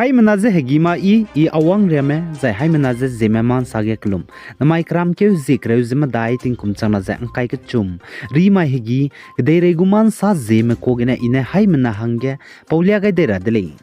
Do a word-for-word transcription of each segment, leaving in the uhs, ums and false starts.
Haimena ze hegî ma i, i awang riame, zai haimena ze Zeme Ma Nsa ge kelum. Namai keramkeu zie kereu ze medai tingkum changna ze ngkai kechum. Rimai hegî, kedeirei gu ma nsa Zeme ka gene i ne haimena hangge paulia gai dei ra de lei.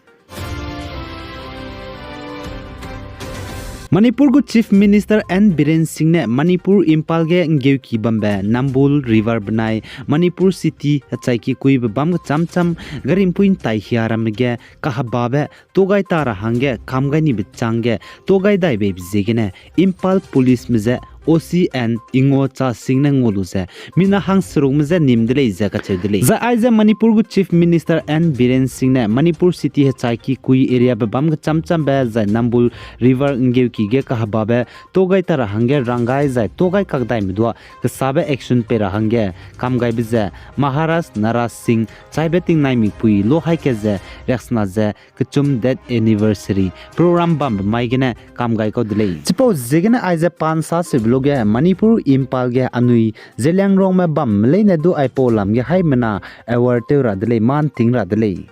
Manipur gu Chief Minister N Biren Singh ne Manipur Imphal ge nggeuki bambe Nambul River benai Manipur City hechaiki kuibe bam kecham cham garimpui ntai hia ramme ge kahebabe togai ta ra hangge kam gai nibe chângge togai dai beibe ziegene Imphal Policeme je O C N Ingocha Singh ne ngua lu ze, mina hangserukme je nim de lei ze kacheu de lei. Zai aize Manipur gu Chief Minister N Biren Singh ne Manipur City hechaiki kui areabe bam kecham chambe zai Nambul River nggeuki ge kahebabe togai ta ra hangge ranggai zai togai kakdaime dua kesabe action pei ra hangge kam gaibe ze Maharaj Naraj Singh chaibe tingnai mipui lo haî ke ze riaksena ze kechum death anniversary program bambe mai gene kam gai kau de lei. Chipau ziegene aize pa nsa seube luge Manipur Imphal ge anui Zeliangrongme bamme leine du aipau lam ge haimena aware tew ra de lei, mâ nting ra de lei.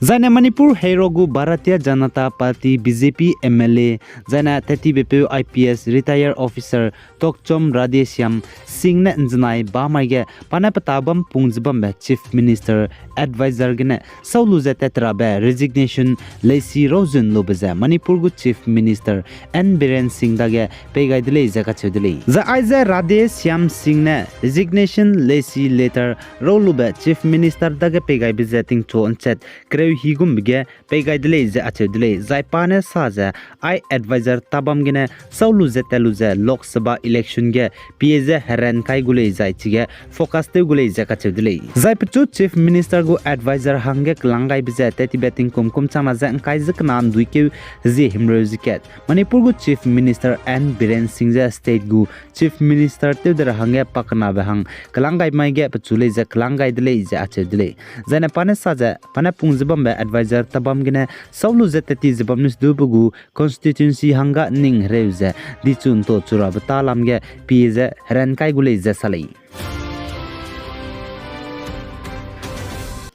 Zaine Manipur heiro gu Bharatiya Janata Party, B J P, M L A, zaine tatibepeu I P S retired officer Tokchom Radheshyam Singh ne nzenai bamai ge pa ne peta bam pung ze bambe Chief Minister Advisor gene sau lu ze tat rabe resignation leisi rauzun lube ze Manipur gu Chief Minister N Biren Singh dage pei gai de lei ze kacheu de lei. Zai aize Radheshyam Singh ne resignation leisi letter rau lube Chief Minister dage pei gaibe ze tingchu nchat kereu hi gumbe ge pei gai de lei ze acheu de lei. Zai pa ne sa ze, ai advisor tabam gene sau lu ze tat lu ze Lok Sabha election ge pie ze heran kai gu lei zai chige focus tew gu lei ze kacheu de lei. Zai pechu Chief Minister gu advisor hangge kelang gaibe ze tetibe tingkum kum changna ze ngkai ze kena nduikeu hezie himreu ze kat Manipur gu Chief Minister N Biren Singh ze state gu Chief Minister tew de ra hangge pakenabe hang kelang gai mai ge pechu lei ze kelang gai de lei ze acheu de lei. Zaine pa ne sa ze, pa ne pung ze bambe advisor tabam gene sau lu ze teti ze bam nus du pe gu constituency hangga ning hereu ze dichu nto chu rabe ta lam ge pie ze heran kai gu lei ze sa lei.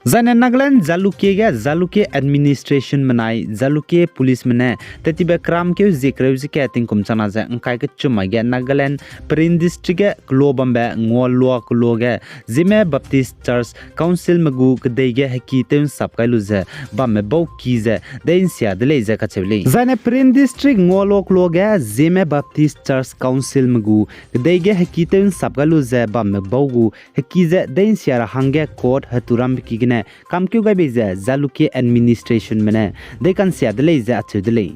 Zaine Nagaland Jalukie ge Jalukie administration menai Jalukie policeme ne tetibe keramkeu zie kereu ze kat tingkum changna ze ngkai kechum mai ge Nagaland Peren District ge kelo bambe Ngualua kelo ge Zeme Baptist Church Councilme gu kedei ge heki tew nsap kai lu ze bamme bau ki ze dei nsia de lei ze kacheu lei. Zaine Peren District Ngualua kelo ge Zeme Baptist Church Councilme gu kedei ge heki tew nsap kai lu ze bamme bau gu heki ze dei nsia ra hangge court heturambe ki gene kamkeu gai bei ze Jalukie administrationme ne dei kansia de lei ze acheu de lei.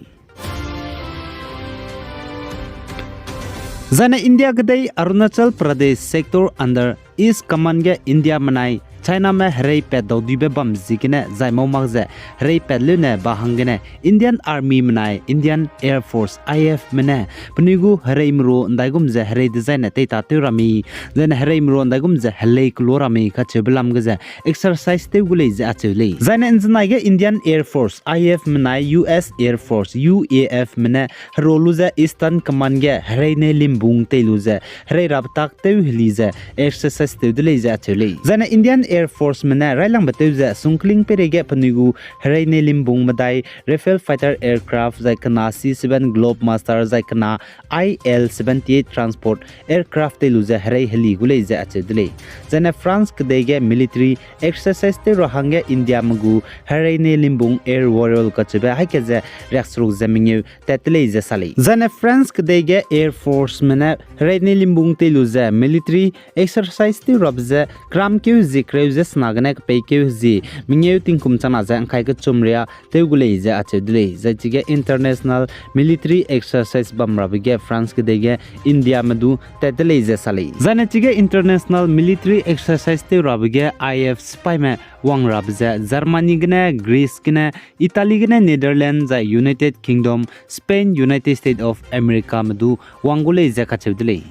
Zaine India kedei Arunachal Pradesh sector under East Command ge India menai Chiname herei pat dauduibe bam ziegene zai mau mak ze herei pat leune ba hanggene Indian Army menai Indian Air Force, I A Fme ne penui gu herei meru ndaigum ze herei dezaine teitatew ra mei, zaine herei meru ndaigum ze helei kelo ra mei kacheube lam ge ze exercise tew gu lei ze acheu lei. Zaine nzenai ge Indian Air Force, I A F menai U S Air Force, U A Fme ne hero lu ze Eastern Command ge herei nei limbung tei lu ze herei rabetak tew heli ze exercise tew de lei ze acheu lei. Zaine Indian Air Forceme ne railangbe tew ze sungkling peireige penui gu herei nei limbung medai Rafale fighter aircraft zai kena C seven Globemaster zai kena I L seventy-eight transport aircraft tei lu ze herei heli gu lei ze acheu de lei. Zaine France kedei ge military exercise tew ra hangge Indiame gu herei nei limbung Air Warrior kacheube haî ke ze riakseruk ze mengeu tat de lei ze sa lei. Zaine France kedei ge Air Forceme ne herei nei limbung tei lu ze military exercise tew rabe ze keramkeu hezie kereu ze sena gene kepeikeu hezie mengeu tingkum changna ze ngkai kechum ria tew gu lei ze acheu de lei. Zai chige International Military Exercise bam rabe ge France kedei ge Indiame du tat de lei ze sa lei. Zaine chige International Military Exercise tew rabe ge I F sipaime wang rabe ze Germany gene, Greece gene, Italy gene, Netherlands zai United Kingdom, Spain, United States of Americame du wang gu lei ze kacheu de lei.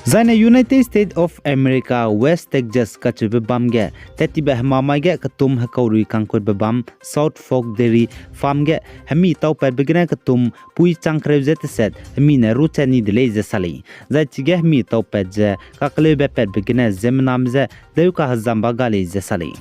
Zaine United States of America, West Texas kacheube bam ge, tettibe hemamai ge ketum hekaurui kangkutbe bam, South Fork Dairy Farm ge, hemi taupatbe gene ketum pui chang kereu ze teset, hemi ne ruchat ni de lei ze sa lei. Zai chige hemi taupat ze, kakeleube patbe gene ziemmename ze, deu kahezamba ga lei ze sa lei.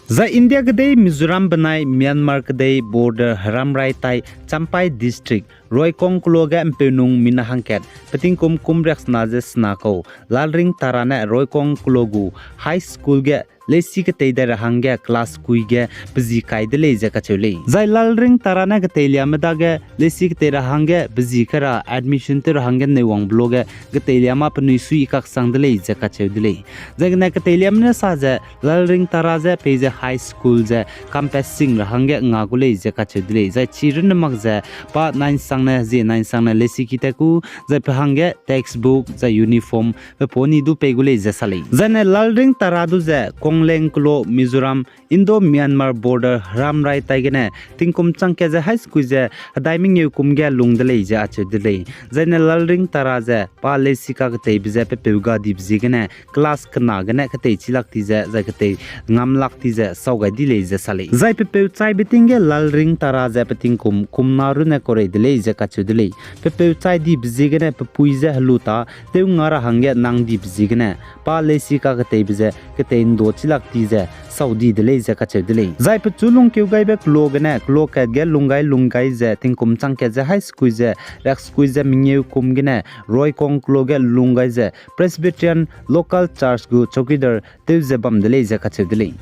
Zai India kedei Mizoram benai Myanmar kedei border heramrai tai Champhai District, Roikong kelo ge mpeunung mina hangkat, petingkum kum riaksena ze sena kau, Lalring Tara ne Roikong kelo gu High School ge leisi ketei dai ra hangge class kui ge pezi kai de lei ze kacheu lei. Zai Lalring Tara ne keteiliame dage leisi ketei ra hangge pezi kai ra admission tew ra hangge neiwangbe lo ge keteiliame penui sui i kaksang de lei ze kacheu de lei. Zai gene keteiliame ne sa ze Lalring Tara ze peize high school ze campus sing ra hangge nga gu lei ze kacheu de lei. Zai chi runne mak ze pa nine sangne, zie nine sangne leisi ki tat ku, zai pe hangge textbook, zai uniform, pe pa ni du pei gu lei ze sa lei. Zaine Lalring Tara du ze Kongleng kelo Mizoram, Indo-Myanmar border heramrai tai gene, tingkum chang kat ze high school ze hedai mengeu kum ge lung de lei ze acheu de lei. Zaine Lalring Tara ze pa leisi kaketeibe ze pepeu ga dibe ziegene, class kena gene ketei chi lak ti ze, zai ketei ngam lak ti ze sau gai di lei ze sa lei. Zai pepeu chaibe ting ge Lalring Tara ze petingkum kumna runne kaurei de lei ze kacheu de lei. Pepeu chai dibe ziegene pepui ze helu ta tew nga ra hangge nang dibe ziegene, pa leisi kaketeibe ze ketei ndo chi lak ti ze sau di de lei ze kacheu de lei. Zai pechu lungkeu gaibe kelo gene, kelo kat ge lung gai lung gai ze tingkum chang kat ze high school ze, riak school ze mengeu kum gene, Roikong kelo ge lung gai ze, Presbyterian Local Church gu chowkidar tew ze bam de lei ze kacheu de lei.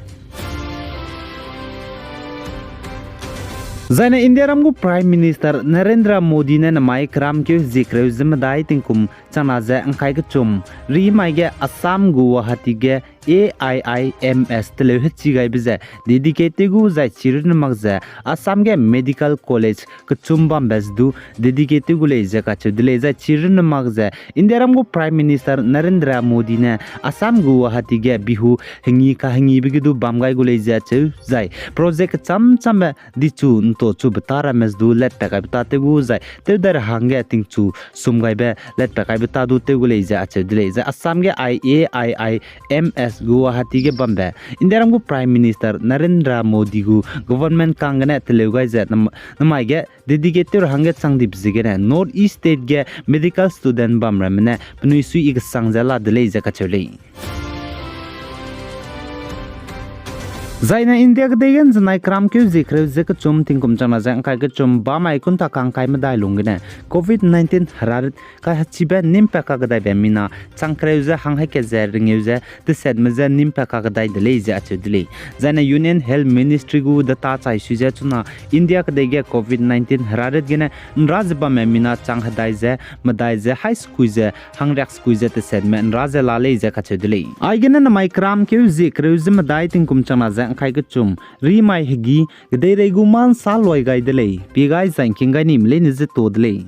Zaine Indiaram gu Prime Minister Narendra Modi ne namai keramkeu zie kereu ze medai tingkum changna ze ngkai kechum, rimai ge Assam gu Guwahati ge A I I M S teleu hechi gaibe ze dedicate tew gu zai chi runne mak ze Assam ge medical college kechum bambe ze du dedicate tew gu lei ze kacheu de lei. Zai chi runne mak ze Indiaram gu Prime Minister Narendra Modi ne Assam gu Guwahati ge Bihu hengi kahengibe ge du bam gai gu lei ze acheu zai project kecham chambe dichu nto chube ta ramme ze du letpat kaibe ta tew gu zai tew dai ra hangge tingchu sum gaibe letpat kaibe ta du tew gu lei ze acheu de lei. Zai Assam ge A I I M S Guwahati ge bambe Indiaram gu Prime Minister Narendra Modi gu government kang gene teleu gai ze nam-, namai ge dedicate tew ra hangge chang dibe ziegene North East State ge medical student bam ramme ne penui sui i kesang ze la de lei ze kacheu lei. Zaine India kedei ge nzenai keramkeu zie kereu ze kechum tingkum changna ze ngkai kechum bamai kunta kangkai medai lung gene covid nineteen herarit kahechibe nimpat kakdaibe mina chang kereu ze hang hai kat ze rengeu ze tesetme je nimpat kakdai de lei ze acheu de lei. Zaine Union Health Ministry gu data chai sui ze chuna India kedei ge covid nineteen herarit gene nra ze bamme mina chang hedai ze medai ze hai sekui ze hangriak sekui ze tesetme nra ze la lei ze kacheu de lei. Aigene namai keramkeu zie kereu ze medai tingkum changna ze ngkai kechum, rimai hegi, kedeirei gu ma nsa luai gai de lei, pie gai zai ngking gai nime leine ze to de lei.